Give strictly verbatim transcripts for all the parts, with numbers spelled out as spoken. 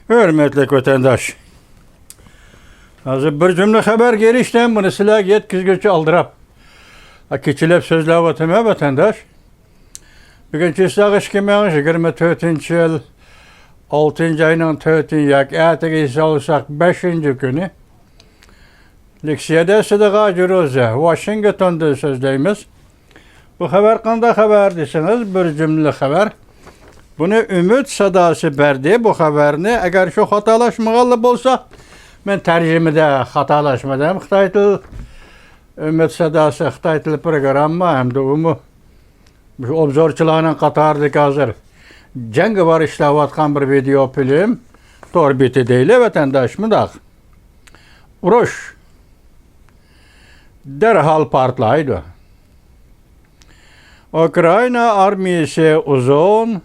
ھۆرمەتلىك ۋەتەنداش، ھازىر بىر جۈملە خەۋەرگە ئېرىشتىم، بۇنى سىلەرگە يەتكۈزگۈچە ئالدىراپ، ھە، كېچىلەپ سۆزلەۋاتىمەن، ۋەتەنداش. بۈگۈن چىسلاغ ئىككى مىڭ يىگىرمە تۆتىنچى يىل، ئالتىنچى ئاينىڭ تۆتىنچى ياكى ئەتىگە ھېسابلىساق بەشىنچى كۈنى. لېكسىيەدە سىدىغا جۇرۇزە، ۋاشىنگتوندىن سۆزلەيمىز. بۇ خەۋەر قانداق خەۋەر دېسىڭىز، بىر جۈملە خەۋەر. بۇنى ئۈمىد ساداسى بەردى، بۇ خەۋەرنى. ئەگەر شۇ خاتالاشمىغانلا بولسا، مەن تەرجىمىدە خاتالاشمىدىم. خىتاي تىل، ئۈمىد ساداسى خىتاي تىل پروگرامما ھەمدە ئۇمۇ مۇشۇ ئوبزورچىلارنىڭ قاتارىدىكى ھازىر جەڭگىۋار ئىشلەۋاتقان بىر ۋىدېئو فىلىم، تور بېتى دەيلى، ۋەتەنداش، مۇنداق. ئۇرۇش دەرھال پارتلايدۇ. ئۇكرائىنا ئارمىيىسى ئۇزۇن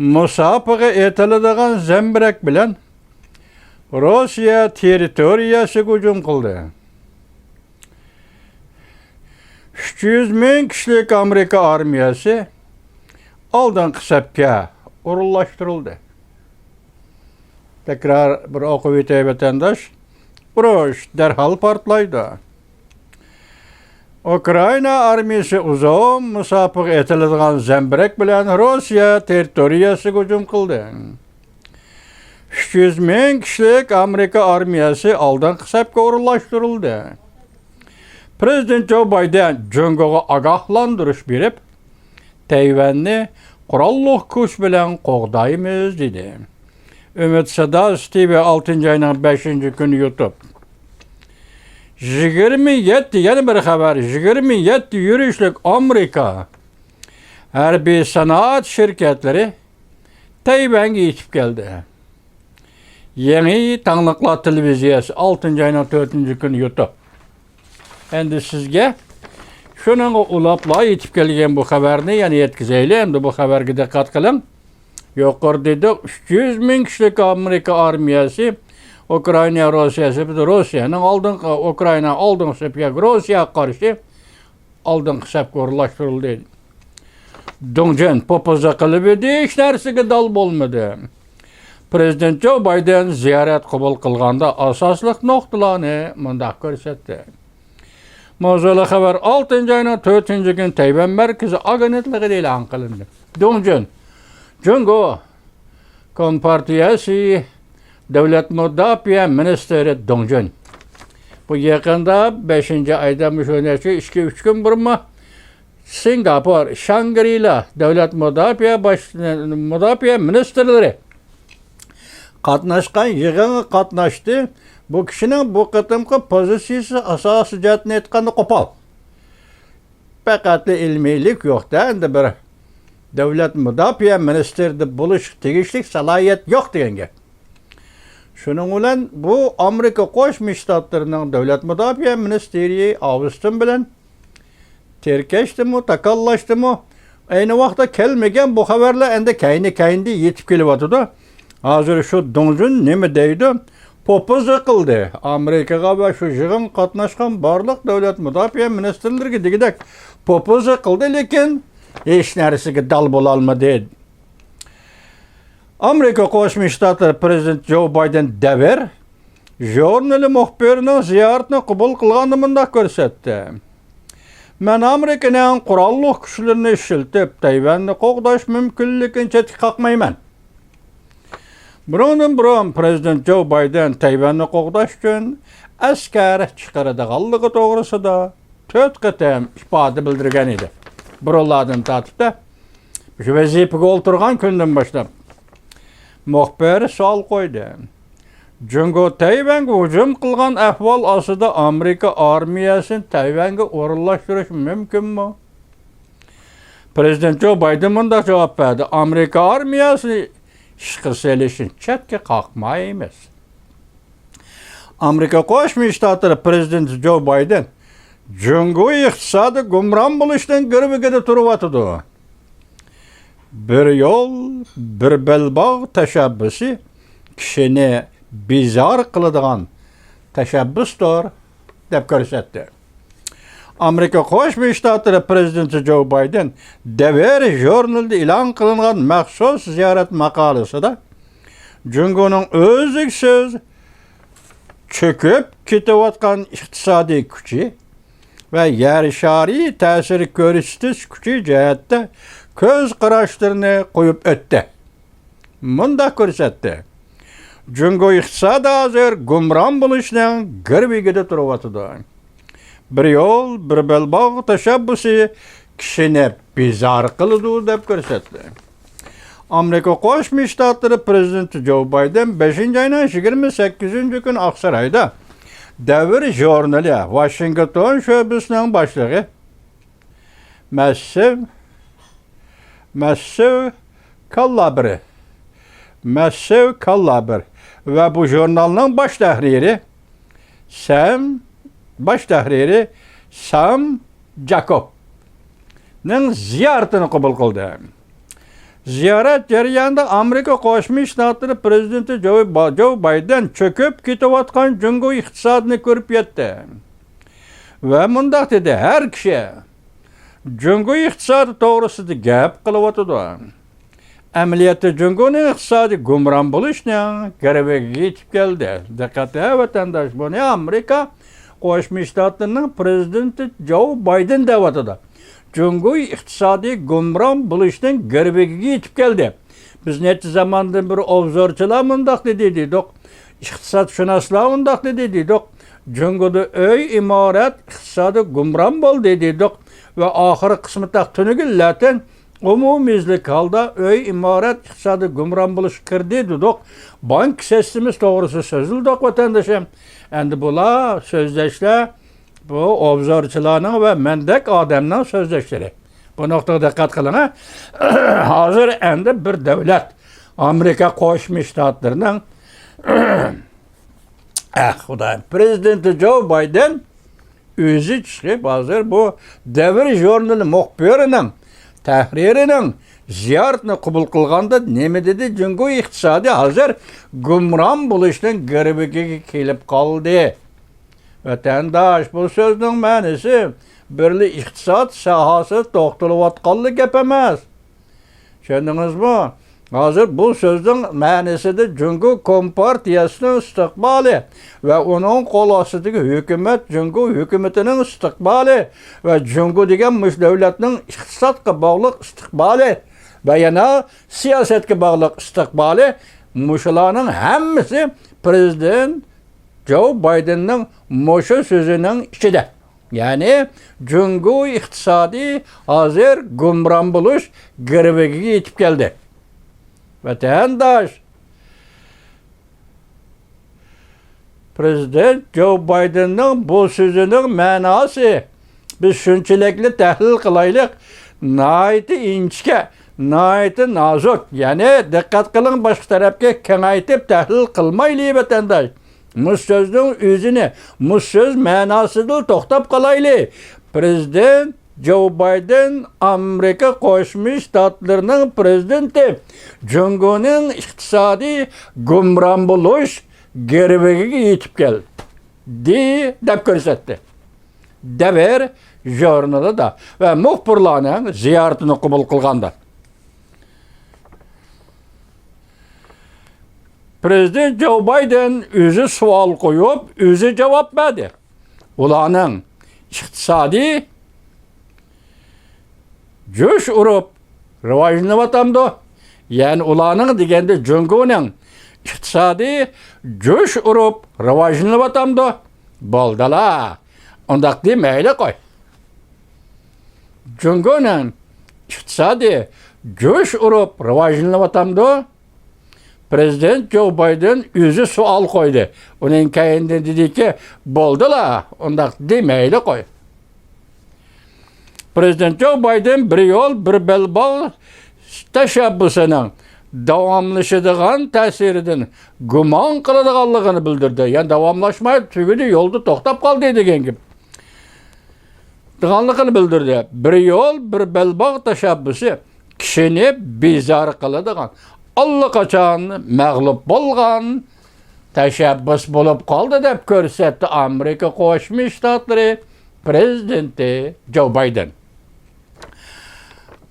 مۇساپىگە ئېتىلىدىغان زەمبىرەك بىلەن روسىيە تېررىتورىيەسىگە ھۇجۇم قىلدى. ئۈچ يۈز مىڭ كىشىلىك ئامېرىكا ئارمىيەسى ئالدىنقى سەپكە ئورۇنلاشتۇرۇلدى. تەكرار بىر ئوقۇۋېتەي، ۋەتەنداش. ئۇرۇش دەرھال پارتلايدۇ. ئۇكرائىنا ئارمىيىسى ئۇزۇن مۇساپىگە ئېتىلىدىغان زەمبىرەك بىلەن روسىيە تېررىتورىيەسىگە ھۇجۇم قىلدى. ئۈچ يۈز مىڭ كىشىلىك ئامېرىكا ئارمىيەسى ئالدىنقى سەپكە ئورۇنلاشتۇرۇلدى. پىرېزىدېنت جو بايدېن جۇڭگوغا ئاگاھلاندۇرۇش بېرىپ، تەيۋەننى قوراللىق كۈچ بىلەن قوغدايمىز، دېدى. ئۈمىد ساداسى تىۋى، ئالتىنچى ئاينىڭ بەشىنچى كۈنى يۇتۇپ. يىگىرمە يەتتە، يەنە بىر خەۋەر، يىگىرمە يەتتە يۈرۈشلۈك ئامېرىكا ھەربىي سانائەت شىركەتلىرى تەيۋەنگە يېتىپ كەلدى. يېڭى تاڭلىقلار تېلېۋىزىيەسى، ئالتىنچى ئاينىڭ تۆتىنچى كۈنى يۇتۇپ. ئەمدى سىزگە شۇنىڭغا ئۇلاپلا يېتىپ كەلگەن بۇ خەۋەرنى يەنە يەتكۈزەيلى. ئەمدى بۇ خەۋەرگە دىققەت قىلىڭ. يۇقىرىدا دېدۇق، ئۈچ يۈز مىڭ كىشىلىك ئامېرىكا ئارمىيەسى ئۇكرائىنا، روسىيە سېپىدا، روسىيەنىڭ ئالدىنقى، ئۇكرائىنا ئالدىنقى سېپىگە، روسىيەگە قارشى ئالدىنقى سەپكە ئورۇنلاشتۇرۇلدى. دۇڭجۈن پوپوزا قىلىۋىدى، ھېچ نەرسىگە دال بولمىدى. پىرېزىدېنت جو بايدېن زىيارەت قوبۇل قىلغاندا ئاساسلىق نۇقتىلارنى مۇنداق كۆرسەتتى. ماۋزۇلۇق خەۋەر ئالتىنچى ئاينىڭ تۆتىنچى كۈنى تەيۋەن مەركىزىي ئاگېنتلىقىدا ئېلان قىلىندى. دۇڭجۈن، جۇڭگو كومپارتىيەسى دۆلەت مۇداپىئە مىنىستىرى دۇڭجۈن. بۇ يېقىندا بەشىنچى ئايدا، مۇشۇ نەچچە، ئىككى، ئۈچ كۈن بۇرۇنمۇ سىنگاپور، شانگرىلا دۆلەت مۇداپىئە باش-، مۇداپىئە مىنىستىرلىرى قاتناشقان يىغىنغا قاتناشتى. بۇ كىشىنىڭ بۇ قېتىمقى پوزىتسىيىسى ئاساسىي جەھەتتىن ئېيتقاندا قوپال. پەقەتلا ئىلمىيلىك يوق-دە، ئەمدى بىر دۆلەت مۇداپىئە مىنىستىرى بولۇشقا تېگىشلىك سالاھىيەت يوق دېگەن گەپ. شۇنىڭ بىلەن بۇ ئامېرىكا قوشما شتاتلىرىنىڭ دۆلەت مۇداپىئە مىنىستىرى ئاۋستىن بىلەن تىركەشتىمۇ، تاكاللاشتىمۇ، ئەينى ۋاقىتتا كەلمىگەن بۇ خەۋەرلەر ئەمدى كەينى-كەينىدىن يېتىپ كېلىۋاتىدۇ. ھازىر شۇ دۇڭجۈن نېمە دەيدۇ؟ پوپوزا قىلدى. ئامېرىكىغا ۋە شۇ يىغىنغا قاتناشقان بارلىق دۆلەت مۇداپىئە مىنىستىرلىرىگە دېگۈدەك پوپوزا قىلدى، لېكىن ھېچ نەرسىگە دال بولالمىدى. ئامېرىكا قوشما شتاتلىرى پىرېزىدېنتى جو بايدېن دەۋر ژۇرنىلى مۇخبىرىنىڭ زىيارىتىنى قوبۇل قىلغاندا مۇنداق كۆرسەتتى: مەن ئامېرىكىنىڭ قوراللىق كۈچلىرىنى ئىشلىتىپ، تەيۋەننى قوغداش مۇمكىنلىكىنى چەتكە قاقمايمەن. بۇنىڭدىن بۇرۇن پىرېزىدېنت جو بايدېن تەيۋەننى قوغداش ئۈچۈن ئەسكەر چىقىرىدىغانلىقى توغرىسىدا تۆت قېتىم ئىپادە بىلدۈرگەن ئىدى. بۇرۇنلاردىن تارتىپ-دە، مۇشۇ ۋەزىپىگە ئولتۇرغان كۈندىن باشلاپ. مۇخبىر سوئال قويدى. جۇڭگو تەيۋەنگە ھۇجۇم قىلغان ئەھۋال ئاستىدا ئامېرىكا ئارمىيەسىنى تەيۋەنگە ئورۇنلاشتۇرۇش مۇمكىنمۇ؟ پىرېزىدېنت جو بايدېن مۇنداق جاۋاب بەردى: ئامېرىكا ئارمىيەسىنى ئىشقا سېلىشنى چەتكە قاقمايمىز. ئامېرىكا قوشما شتاتلىرى پىرېزىدېنتى جو بايدېن جۇڭگو ئىقتىسادىي گۇمران بولۇشنىڭ گىرۋىكىدە تۇرۇۋاتىدۇ. بىر يول، بىر بەلباغ تەشەببۇسى كىشىنى بىزار قىلىدىغان تەشەببۇستۇر، دەپ كۆرسەتتى. ئامېرىكا قوشما شتاتلىرى پىرېزىدېنتى جو بايدېن دەۋر ژۇرنىلىدا ئېلان قىلىنغان مەخسۇس زىيارەت ماقالىسىدا، جۇڭگونىڭ ئۈزلۈكسىز چۆكۈپ كېتىۋاتقان ئىقتىسادىي كۈچى ۋە يەر شارى تەسىر كۆرسىتىش كۈچى جەھەتتە كۆز قاراشلىرىنى قويۇپ ئۆتتى. مۇنداق كۆرسەتتى: جۇڭگو ئىقتىسادى ھازىر گۇمران بولۇشنىڭ گىرۋىكىدە تۇرۇۋاتىدۇ. بىر يول، بىر بەلباغ تەشەببۇسى كىشىنى بىزار قىلىدۇ، دەپ كۆرسەتتى. ئامېرىكا قوشما شتاتلىرى پىرېزىدېنتى جو بايدېن بەشىنچى ئاينىڭ يىگىرمە سەككىزىنچى كۈنى ئاقسارايدا دەۋر ژۇرنىلى ۋاشىنگتون شۆبىسىنىڭ باشلىقى مەسسىۋ، مەسسىۋ كاللابىر، مەسسىۋ كاللابىر ۋە بۇ ژۇرنالنىڭ باش تەھرىرى سەم، باش تەھرىرى سام جاكوبنىڭ زىيارىتىنى قوبۇل قىلدى. زىيارەت جەريانىدا ئامېرىكا قوشما شتاتلىرى پىرېزىدېنتى جو با-، جو بايدېن چۆكۈپ كېتىۋاتقان جۇڭگو ئىقتىسادىنى كۆرۈپ يەتتى ۋە مۇنداق دېدى: ھەر كىشى جۇڭگو ئىقتىسادى توغرىسىدا گەپ قىلىۋاتىدۇ. ئەمەلىيەتتە جۇڭگونىڭ ئىقتىسادى گۇمران بولۇشنىڭ گىرۋىكىگە يېتىپ كەلدى. دىققەت ھە، ۋەتەنداش، بۇنى ئامېرىكا قوشما شتاتلىرىنىڭ پىرېزىدېنتى جو بايدېن دەۋاتىدۇ. جۇڭگو ئىقتىسادى گۇمران بولۇشنىڭ گىرۋىكىگە يېتىپ كەلدى. بىز نەچچە زاماندىن بېرى ئوبزورچىلار مۇنداق دېدى دېدۇق، ئىقتىسادشۇناسلار مۇنداق دېدى دېدۇق، جۇڭگودا ئۆي ئىمارەت ئىقتىسادى گۇمران بولدى دېدۇق ۋە ئاخىرقى قىسمى تاق تۈنۈگۈنلەتىن ئومۇميۈزلۈك ھالدا ئۆي ئىمارەت ئىقتىسادى گۇمران بولۇشقا كىردى دېدۇق. بانكا سىستېمىسى توغرىسىدا سۆزلىدۇق، ۋەتەندىشىم. ئەمدى بۇلار سۆزلەشلەر بۇ ئوبزورچىلارنىڭ ۋە مەندەك ئادەمنىڭ سۆزلەشلىرى. بۇ نۇقتىغا دىققەت قىلىڭ، ھە. ھازىر ئەمدى بىر دۆلەت، ئامېرىكا قوشما شتاتلىرىنىڭ، ئەھ، خۇدايىم، پىرېزىدېنتى جو بايدېن ئۆزى چىقىپ، ھازىر بۇ دەۋر ژۇرنىلى مۇخبىرىنىڭ تەھرىرىنىڭ زىيارىتىنى قوبۇل قىلغاندا نېمە دېدى؟ جۇڭگو ئىقتىسادى ھازىر گۇمران بولۇشنىڭ گىرۋىكىگە كېلىپ قالدى. ۋەتەنداش، بۇ سۆزنىڭ مەنىسى بىرلا ئىقتىساد ساھەسىدە توختىلىۋاتقانلا گەپ ئەمەس. چۈشەندىڭىزمۇ؟ ھازىر بۇ سۆزنىڭ مەنىسىدە جۇڭگو كومپارتىيەسىنىڭ ئىستىقبالى ۋە ئۇنىڭ قول ئاستىدىكى ھۆكۈمەت، جۇڭگو ھۆكۈمىتىنىڭ ئىستىقبالى ۋە جۇڭگو دېگەن مۇشۇ دۆلەتنىڭ ئىقتىسادقا باغلىق ئىستىقبالى ۋە يەنە سىياسەتكە باغلىق ئىستىقبالى، مۇشۇلارنىڭ ھەممىسى پىرېزىدېنت جو بايدېننىڭ مۇشۇ سۆزىنىڭ ئىچىدە. يەنى جۇڭگو ئىقتىسادى ھازىر گۇمران بولۇش گىرۋىكىگە يېتىپ كەلدى. ۋەتەنداش، پىرېزىدېنت جو بايدېننىڭ بۇ سۆزىنىڭ مەناسى، بىز شۇنچىلىكلا تەھلىل قىلايلىق، ناھايىتى ئىنچىكە، ناھايىتى نازۇك. يەنى دىققەت قىلىڭ، باشقا تەرەپكە كېڭەيتىپ تەھلىل قىلمايلى، ۋەتەنداش. مۇشۇ سۆزنىڭ ئۆزىنى، مۇشۇ سۆز مەناسىدىلا توختاپ قالايلى. پىرېزىدېنت جو بايدېن، ئامېرىكا قوشما شتاتلىرىنىڭ پىرېزىدېنتى، جۇڭگونىڭ ئىقتىسادىي گۇمران بولۇش گىرۋىكىگە يېتىپ كەلدى، دەپ كۆرسەتتى. دەۋر ژۇرنىلىدا ۋە مۇخبىرلارنىڭ زىيارىتىنى قوبۇل قىلغاندا. پىرېزىدېنت جو بايدېن ئۆزى سوئال قويۇپ، ئۆزى جاۋاب بەردى. ئۇلارنىڭ ئىقتىسادى جۇش ئۇرۇپ راۋاجلىنىۋاتامدۇ؟ يەنى ئۇلارنىڭ دېگەندە جۇڭگونىڭ ئىقتىسادى جۇش ئۇرۇپ راۋاجلىنىۋاتامدۇ؟ بولدىلا، ئۇنداق دېمەيلى قوي. جۇڭگونىڭ ئىقتىسادى جۇش ئۇرۇپ راۋاجلىنىۋاتامدۇ؟ پىرېزىدېنت جو بايدېن ئۆزى سوئال قويدى. ئۇنىڭ كەينىدىن دېدىكى، بولدىلا، ئۇنداق دېمەيلى قوي. پىرېزىدېنت جو بايدېن بىر يول، بىر بەلباغ تەشەببۇسىنىڭ داۋاملىشىدىغان تەسىرىدىن گۇمان قىلىدىغانلىقىنى بىلدۈردى. يەنى داۋاملاشماي تۈگىدى، يولدا توختاپ قالدى دېگەن گەپ. دېگەنلىكىنى بىلدۈردى. بىر يول، بىر بەلباغ تەشەببۇسى كىشىنى بىزار قىلىدىغان، ئاللىقاچان مەغلۇپ بولغان تەشەببۇس بولۇپ قالدى، دەپ كۆرسەتتى ئامېرىكا قوشما شتاتلىرى پىرېزىدېنتى جو بايدېن.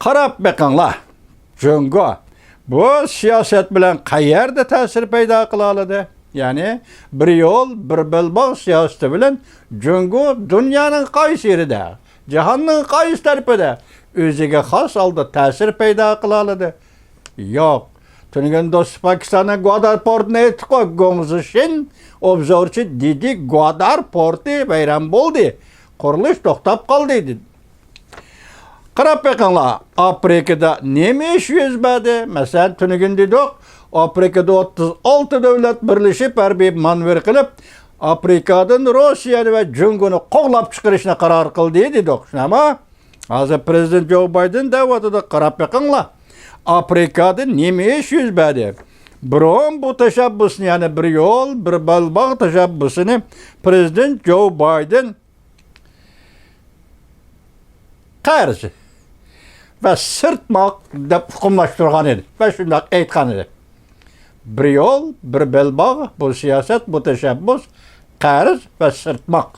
قاراپ بېقىڭلار، جۇڭگو بۇ سىياسەت بىلەن قەيەردە تەسىر پەيدا قىلالىدى؟ يەنى بىر يول، بىر بەلباغ سىياسىتى بىلەن جۇڭگو دۇنيانىڭ قايسى يېرىدە، جاھاننىڭ قايسى تەرىپىدە ئۆزىگە خاس ھالدا تەسىر پەيدا قىلالىدى؟ يوق. تۈنۈگۈن دوستى پاكىستاننىڭ گۋادار پورتىنى ئېيتتۇققۇ، گوڭزىشىن ئوبزورچى دېدى، گۋادار پورتى ۋەيران بولدى، قۇرۇلۇش توختاپ قالدى دېدى. قاراپ بېقىڭلار، ئافرىكىدا نېمە ئىش يۈز بەردى؟ مەسىلەن، تۈنۈگۈن دېدۇق، ئافرىكىدا ئوتتۇز ئالتە دۆلەت بىرلىشىپ ھەربىي مانېۋىر قىلىپ، ئافرىكادىن روسىيەنى ۋە جۇڭگونى قوغلاپ چىقىرىشنى قارار قىلدى دېدۇق، شۇنداقمۇ؟ ھازىر پرېزىدېنت جو بايدېن دەۋاتىدۇ، قاراپ بېقىڭلار. ئافرىكادا نېمە ئىش يۈز بەردى؟ بۇرۇن بۇ تەشەببۇسنى، يەنى بىر يول، بىر بەلباغ تەشەببۇسىنى پرېزىدېنت جو بايدېن قەرز ۋە سىرتماق دەپ ئۇقۇملاشتۇرغان ئىدى ۋە شۇنداق ئېيتقان ئىدى. بىر يول، بىر بەلباغ، بۇ سىياسەت، بۇ تەشەببۇس، قەرز ۋە سىرتماق.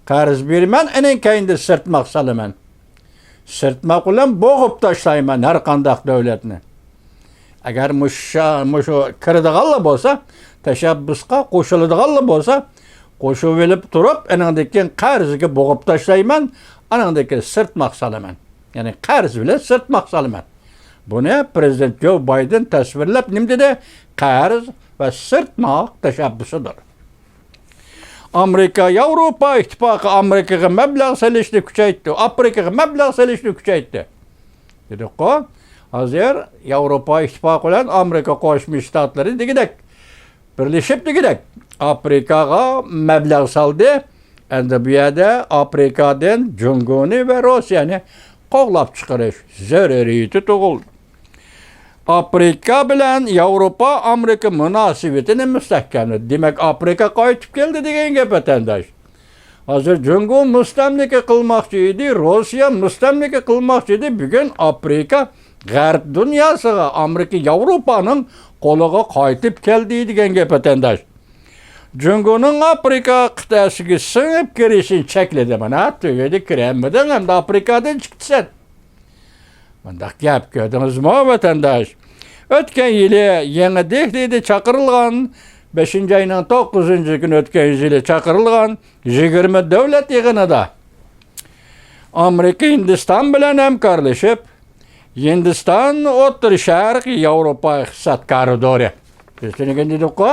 قەرز بېرىمەن، ئېنىڭ كەينىدە سىرتماق سالىمەن. سىرتماق بىلەن بوغۇپ تاشلايمەن ھەر قانداق دۆلەتنى. ئەگەر مۇشۇ، مۇشۇ كىرىدىغانلا بولسا، تەشەببۇسقا قوشۇلىدىغانلا بولسا، قوشۇۋېلىپ تۇرۇپ، ئېنىڭدىن كېيىن قەرزگە بوغۇپ تاشلايمەن، ئانىڭدىن كېيىن سىرتماق سالىمەن. يەنى قەرز بىلەن سىرتماق سالىمەن. بۇنى پرېزىدېنت جو بايدېن تەسۋىرلەپ نېمە دېدى؟ قەرز ۋە سىرتماق تەشەببۇسىدۇر. ئامېرىكا، ياۋروپا ئىتتىپاقى ئامېرىكىغا مەبلەغ سېلىشنى كۈچەيتتى، ئافرىكىغا مەبلەغ سېلىشنى كۈچەيتتى. دېدۇققۇ، ھازىر ياۋروپا ئىتتىپاقى بىلەن ئامېرىكا قوشما شتاتلىرى دېگۈدەك، بىرلىشىپ دېگۈدەك، ئافرىكاغا مەبلەغ سالدى. ئەمدى بۇ يەردە ئافرىكادىن جۇڭگونى ۋە روسىيەنى قوغلاپ چىقىرىش زۆرۈرىيىتى تۇغۇلدى. ئافرىكا بىلەن ياۋروپا ئامېرىكا مۇناسىۋىتىنى مۇستەھكەملىدى. دېمەك، ئافرىكا قايتىپ كەلدى دېگەن گەپ، ۋەتەنداش. ھازىر جۇڭگو مۇستەملىكە قىلماقچى ئىدى، روسىيە مۇستەملىكە قىلماقچى ئىدى. بۈگۈن ئافرىكا غەرب دۇنياسىغا، ئامېرىكا، ياۋروپانىڭ قولىغا قايتىپ كەلدى دېگەن گەپ، ۋەتەنداش. جۇڭگونىڭ ئافرىكا قىتئەسىگە سىڭىپ كىرىشىنى چەكلىدى. مانا، تۈگىدى، كىرەلمىدىڭ، ئەمدى ئافرىكادىن چىقتى سەن. مۇنداق گەپ، كۆردىڭىزمۇ، ۋەتەنداش؟ ئۆتكەن يىلى يېڭى دېھلىدە چاقىرىلغان، بەشىنچى ئاينىڭ توققۇزىنچى كۈنى ئۆتكەن يىلى چاقىرىلغان يىگىرمە دۆلەت يىغىنىدا ئامېرىكا ھىندىستان بىلەن ھەمكارلىشىپ، ھىندىستان ئوتتۇرا شەرق ياۋروپا ئىقتىساد كارىدورى. بىز تۈنۈگۈن دېدۇققۇ،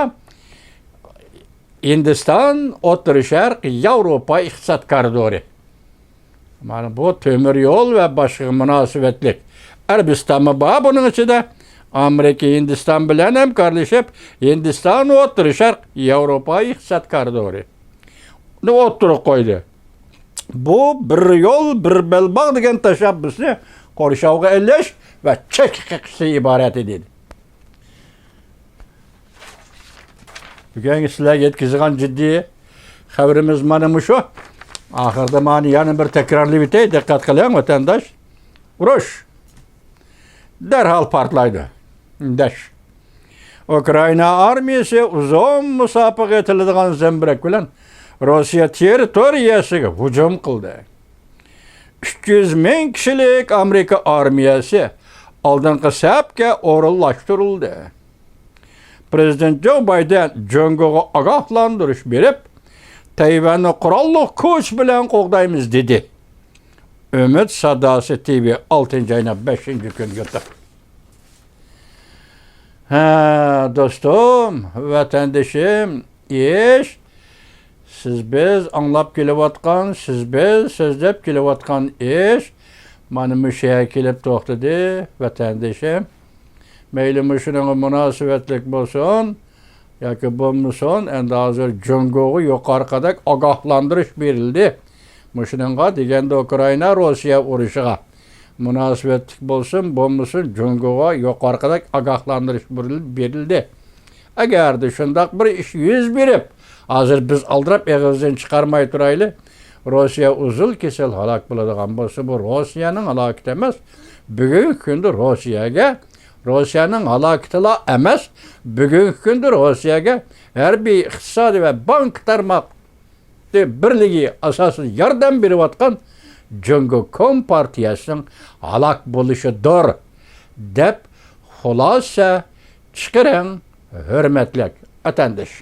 ھىندىستان ئوتتۇرا شەرق ياۋروپا ئىقتىساد كارىدورى. مانا بۇ تۆمۈر يول ۋە باشقىغا مۇناسىۋەتلىك. ئەرەبىستانمۇ بار بۇنىڭ ئىچىدە. ئامېرىكا ھىندىستان بىلەن ھەمكارلىشىپ، ھىندىستان ئوتتۇرا شەرق ياۋروپا ئىقتىساد كارىدورى نى ئوتتۇرىغا قويدى. بۇ بىر يول، بىر بەلباغ دېگەن تەشەببۇسنى قورشاۋغا ئېلىش ۋە چەتكە قېقىشتىن ئىبارەت ئىدى. بۈگۈنكى سىلەرگە يەتكۈزىدىغان جىددىي خەۋىرىمىز مانا مۇشۇ. ئاخىرىدا مانا يەنە بىر تەكرارلىۋېتەي، دىققەت قىلىڭ، ۋەتەنداش. ئۇرۇش دەرھال پارتلايدۇ. دەش. ئۇكرائىنا ئارمىيىسى ئۇزۇن مۇساپىگە ئېتىلىدىغان زەمبىرەك بىلەن روسىيە تېررىتورىيەسىگە ھۇجۇم قىلدى. ئۈچ يۈز مىڭ كىشىلىك ئامېرىكا ئارمىيەسى ئالدىنقى سەپكە ئورۇنلاشتۇرۇلدى. پرېزىدېنت جو بايدېن جۇڭگوغا ئاگاھلاندۇرۇش بېرىپ، تەيۋەننى قوراللىق كۈچ بىلەن قوغدايمىز، دېدى. ئۈمىد ساداسى تىۋى، ئالتىنچى ئاينىڭ بەشىنچى كۈنى يۇتۇپ. ھە، دوستۇم، ۋەتەندىشىم، ئىش، سىز بىز ئاڭلاپ كېلىۋاتقان، سىز بىز سۆزلەپ كېلىۋاتقان ئىش مانا مۇشۇ يەرگە كېلىپ توختىدى، ۋەتەندىشىم. مەيلى مۇشۇنىڭغا مۇناسىۋەتلىك بولسۇن ياكى بولمىسۇن، ئەمدى ھازىر جۇڭگوغا يۇقىرىقىدەك ئاگاھلاندۇرۇش بېرىلدى. مۇشۇنىڭغا دېگەندە ئۇكرائىنا روسىيە ئۇرۇشىغا مۇناسىۋەتلىك بولسۇن، بولمىسۇن، جۇڭگوغا يۇقىرىقىدەك ئاگاھلاندۇرۇش بېرىلدى. ئەگەردە شۇنداق بىر ئىش يۈز بېرىپ، ھازىر بىز ئالدىراپ ئېغىزدىن چىقارماي تۇرايلى، روسىيە ئۇزۇل كېسەل ھالاك بولىدىغان بولسا، بۇ روسىيەنىڭ ھالاكىتى ئەمەس. بۈگۈنكى كۈندە روسىيەگە، روسىيەنىڭ ھالاكىتىلا ئەمەس، بۈگۈنكى كۈندە روسىيەگە ھەربىي، ئىقتىسادىي ۋە بانكا تارماق بىرلىكى ئاساسىدا ياردەم بېرىۋاتقان جۇڭگو كومپارتىيەسىنىڭ ھالاك بولۇشىدۇر، دەپ خۇلاسە چىقىرىڭ، ھۆرمەتلىك ۋەتەنداش.